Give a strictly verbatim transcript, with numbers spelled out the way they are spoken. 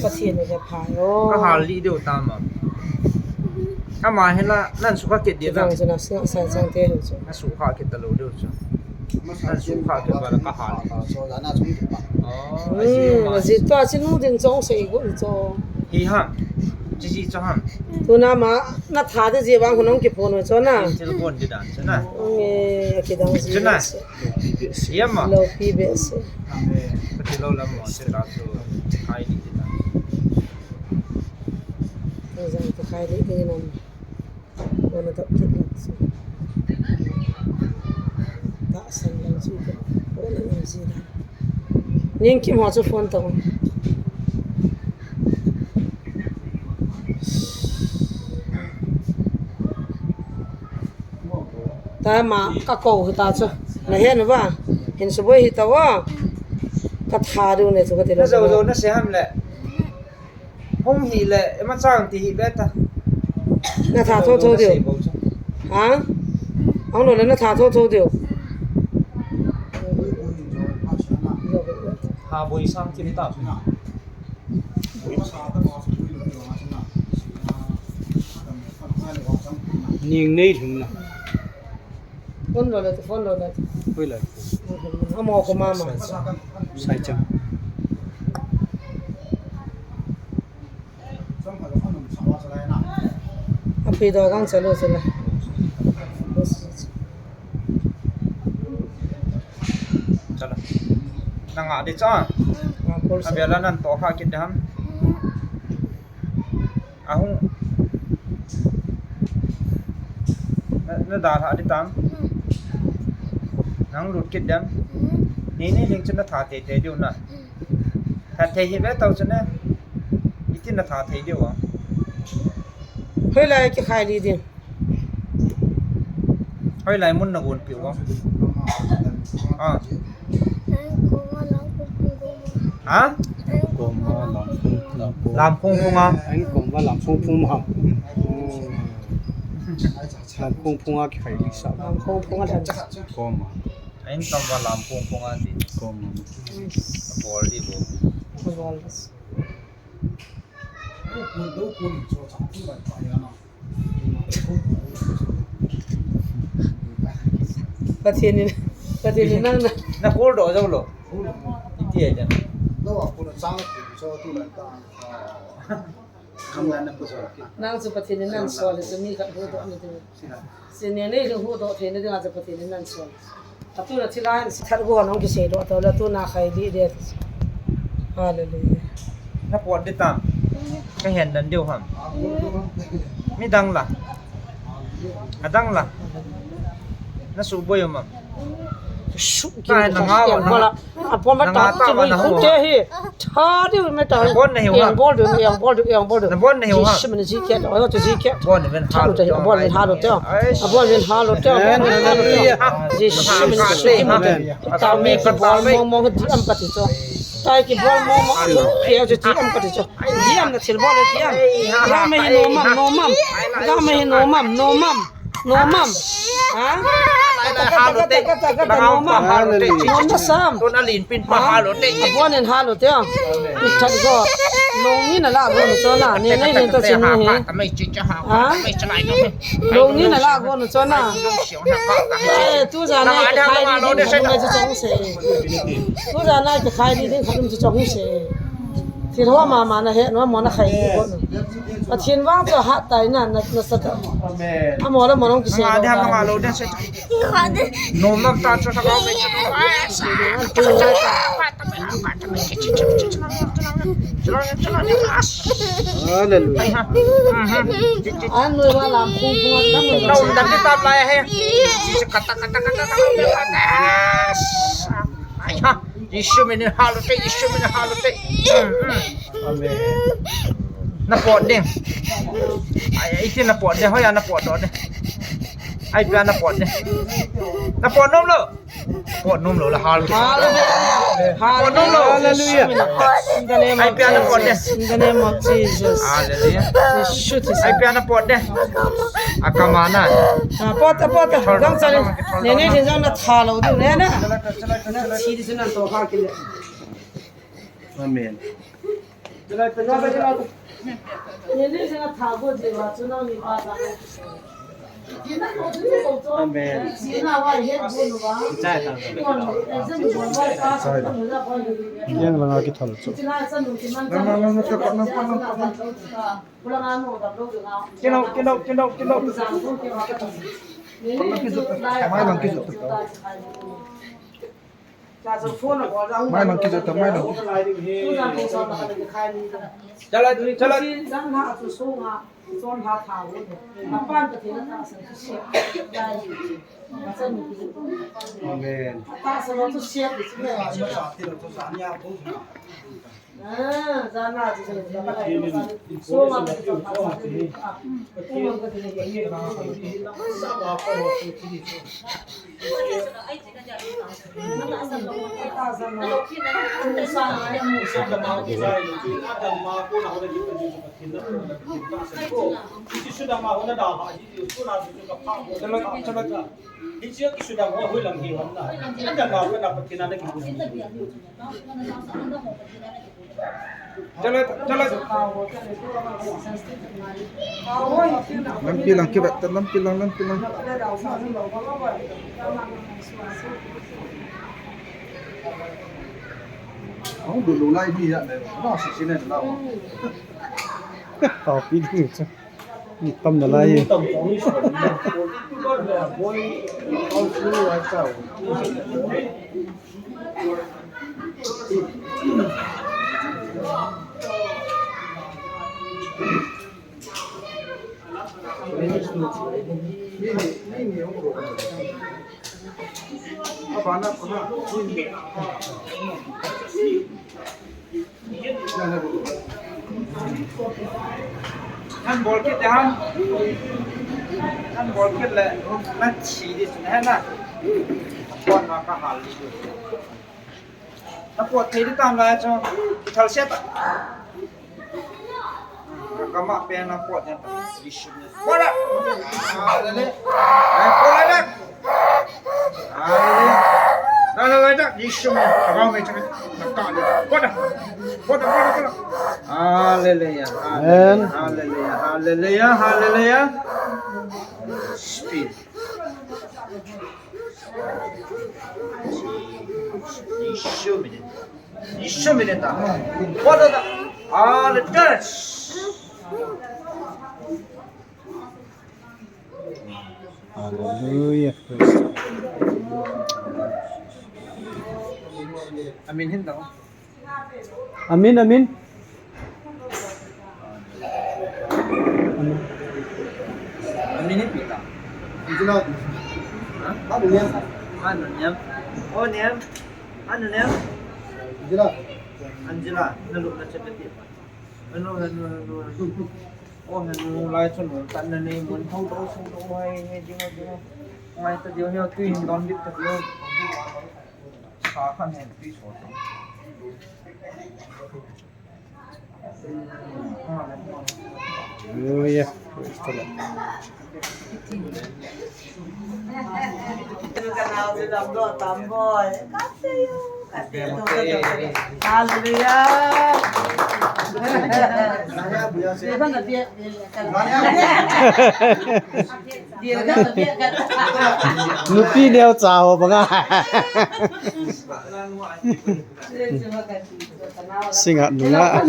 Pathen le pha o. Ka hal lih diu tam a. Ama hin la, nan sukha kit ding na. Kidang chu na sing sa chang te ho chu. Na sukha kit ta lou diu chu. Nan sukha kit ba la ka hal. Oh, hmm, ji to a chi nu ding chong sei go ni cho. Hi ham. Chi ji cho ham. Tuna ma, na tha de ji bang hunong ki phone cho na. Thil bon di dan cho na. Nge, kidang ji. Cho na. Yama. Lo pi be se. Ka ti lo lam mo se ta chu. Khai di ta. Ka jang ka khai di ni nam. Kona dap kit lang su. Ta san lang su. Kona lang si da. Ning kim ho chu phone tong. Ta ma ka ko hi ta chu. Na he na ba. Hin su boi hi ta wa. Ka tha du ne chu ka ti lo. Na zo zo na se ham le. Hung hi le, ema chang ti hi be ta. Na tha tho tho diu. Ha? Ang lo le na tha tho tho diu. Ha boi sang ti ta. Ning nei lhung na. Phone lo le, phone lo le. Hui le. Amo ko mama. Sai chang. Aphi do gang chalo chalo. Chalo. Nang a di cha. Abela nan to kha kit dam. Ahung. Na, na da tha di tam. Nang lut kit dem. Ni ni ling chun na tha te te diu na. Tha te hi ve tau chun na. Iti na tha te diu a. Hoi lai ki khai li di. Hoi lai mun na gon pi u a. Ah. Ha? Koma lam phung phung. Lam phung phung a. Ang koma lam phung phung ma. Lam phung phung a ki khai li sa. Lam phung phung a dan. Koma. Ang koma lam phung phung a di. Koma. Bol di bol. Bol. Pathen in, Pathen in nang na. Na kol do jo lo. Iti ai da. Nang chu Pathen in nang sol le chu mi khat huhdoh na ding. Sine nei lhing huhdoh theina dinga chu Pathen in nang sol. Atuna thilai si that go nong kisei doh tau le tuna khai di de. Hallelujah. Na pot di tam. Ka hen dan diu ham. Mi dang la. A dang la. Na su boi ma. Su ta na nga wa na. A pon ma ta ti mi hu te hi. Tha diu me ta. Bon na hi wa. Yang bol diu, yang bol diu, yang bol diu. Na bon na hi wa. Ji sim ni ji ke, o ji ke. Bon ni men ha. Bon ni ha lo te. A bon ni ha lo te. Ji sim ni ji ke. Ta me ki bol mong mong di am ka ti cho. Tai ki bol mong mong. Ke jo ti am ka ti cho. Di am na thil bol di am. Ga me hi no mam, no mam. Ga me hi no mam, no mam. No mam. Ha? Hallelujah. No mam. Hallelujah. No na sam. Tun a lin pin pa hallelujah. Abon in hallelujah. Ni chan go. Nong ni na la go ni cho na. Ni nei ni to chin ni hi. Ha? Nong ni na la go ni cho na. Eh, tu ja na ki khai ni ding khatum chu chong se. Tu ja na ki khai ni ding khatum chu chong se. Thil ho mama na he, no mo na khai ni go. Pathen vang chu hat tai na, na, na sa ta. Amen. Amo le mo nong kisei. Nga de, nga lo de se. Nom nam ta chu thakau me chu. Hallelujah. An noi wa lam phung phung a dam noi. Nom dan de tam lai he. Kata, kata, kata, kata. Ai ha. Jisu min in hallelujah, Jisu min in hallelujah. Amen. Na pot ding. Ai, ai, iti na pot ding, hoiya na pot doh ding. Ai, pia na pot ding. Na pot nom lou. Pot nom lou la hallelujah. Hallelujah. Pot nom lou. Hallelujah. In the name of Jesus. Ai, pia na pot ding. In the name of Jesus. Hallelujah. Ai, pia na pot ding. A kamana. Ah, pot, pot. Gang chale. Nei nei jeng jang na tha lou diu ne na. Na thi di chu nan to kha kile. Amen. Amen. Yang langa kithal chu. Kino, kino, kino, kino. Mai lang kijot ta. Mai lang kijot ta, mai lang kijot ta. Chala, chala. Amen. Lampi lang kivet ta, lampi lang, lampi lang. Ang dulu lai ni ya, na si sine na. Tao pi ding chu. Ni tam na lai. Nan bol kit le han. Nan bol kit le. Nan chi di sin he na. Kon ma ka hal di. Na pot thei di tam lai chu. Thal set. Kama pen na pot yan. Pot a. Hallelujah. Ai, pot lai da. Hallelujah. Na, na, lai da. Yeshua. Kama me chu. Na ka ni. Pot a. Pot a, pot a, pot a. Hallelujah. Amen. Hallelujah. Hallelujah. Hallelujah. Speed. Yeshua minin. Yeshua minin ta. What are the, ah, the church. Hallelujah. Praise God. Amen hin ta. Amen, amen. Amen ni pi ta. Angela. Ha? Anu niam. Anu niam. O niam. Anu niam. Angela. Angela. Na lu na chepe ti. Anu, anu, anu, anu. O anu lai chun tan na nei mun thau do sung do hai hai ding ding. Mai ta dio hio tui hin don bit ta dio. Hallelujah. Praise the Lord. Hallelujah. Nupi neo cha ho banga. Singa nunga.